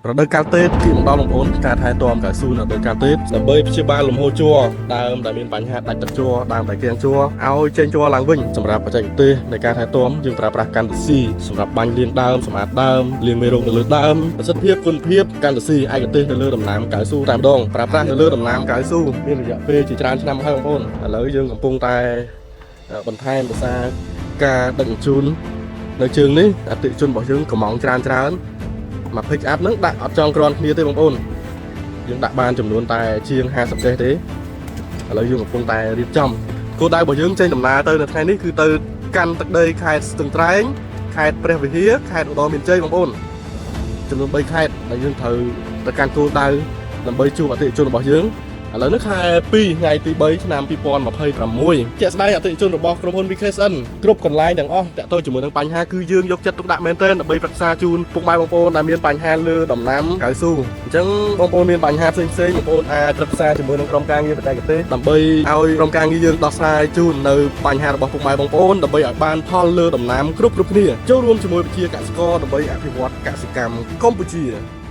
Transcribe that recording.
រដូវកាលទេតគឺមកដល់បងប្អូនការថែទាំកៅស៊ូនៅរដូវកាលទេតដើម្បីព្យាបាលលំហូរជ័រដើមដែលមានបញ្ហាដាច់ទឹកជ័រដើមដែលគាំងជ័រឲ្យចេញជ័រឡើងវិញសម្រាប់បច្ចេកទេសនៃការថែទាំយើងប្រើប្រាស់កាន់តស៊ីសម្រាប់បាញ់លាងដើមសម្អាតដើមលាងមេរោគនៅលើដើមប្រសិទ្ធភាពគុណភាពកាន់តស៊ីឯកទេសនៅលើដំណាំកៅស៊ូតែម្ដងប្រើប្រាស់នៅលើដំណាំកៅស៊ូមានរយៈពេលជាច្រើនឆ្នាំមកហើយបងប្អូនឥឡូវយើងកំពុងតែបន្ថែមភាសាការដឹកជញ្ជូននៅជើងនេះអតិថិជនរបស់យើងកំងច្រើនច្រើន មក pick up ហ្នឹងដាក់អត់ចង់គ្រាន់គ្នាទេបងប្អូនយើងដាក់បានចំនួនតែជាង50កេសទេឥឡូវយើងកំពុងតែរៀបចំគោលដៅរបស់យើងចេញដំណើរទៅនៅថ្ងៃនេះគឺទៅកាន់ទឹកដីខេត្តស្ទឹងត្រែងខេត្តព្រះវិហារខេត្តឧត្តរមានជ័យបងប្អូនចំនួន3ខេត្តដែលយើងត្រូវទៅកាន់គោលដៅដើម្បីជួបអតិថិជនរបស់យើងឥឡូវនេះខែ2ថ្ងៃទី3ឆ្នាំ2026ជាក់ស្ដែងអតិថិជនរបស់ក្រុមហ៊ុន VKSN គ្រប់កន្លែងទាំងអស់តាក់ទងជាមួយនឹងបញ្ហាគឺយើងយកចិត្តទុកដាក់មែនទែនដើម្បីប្រឹក្សាជូនពុកម៉ែបងប្អូនដែលមានបញ្ហាលើដំណាំកៅស៊ូអញ្ចឹងបងប្អូនមានបញ្ហាផ្សេងផ្សេងៗបងប្អូនអាចប្រឹក្សាជាមួយនឹងក្រុមការងារបច្ចេកទេសដើម្បីឲ្យក្រុមការងារយើងដោះស្រាយជូននៅបញ្ហារបស់ពុកម៉ែបងប្អូនដើម្បីឲ្យបានផលលើដំណាំគ្រប់គ្រប់គ្នាចូលរួមជាមួយវិជាកសិករដើម្បីអភិវឌ្ឍកសិកម្មកម្ពុជា។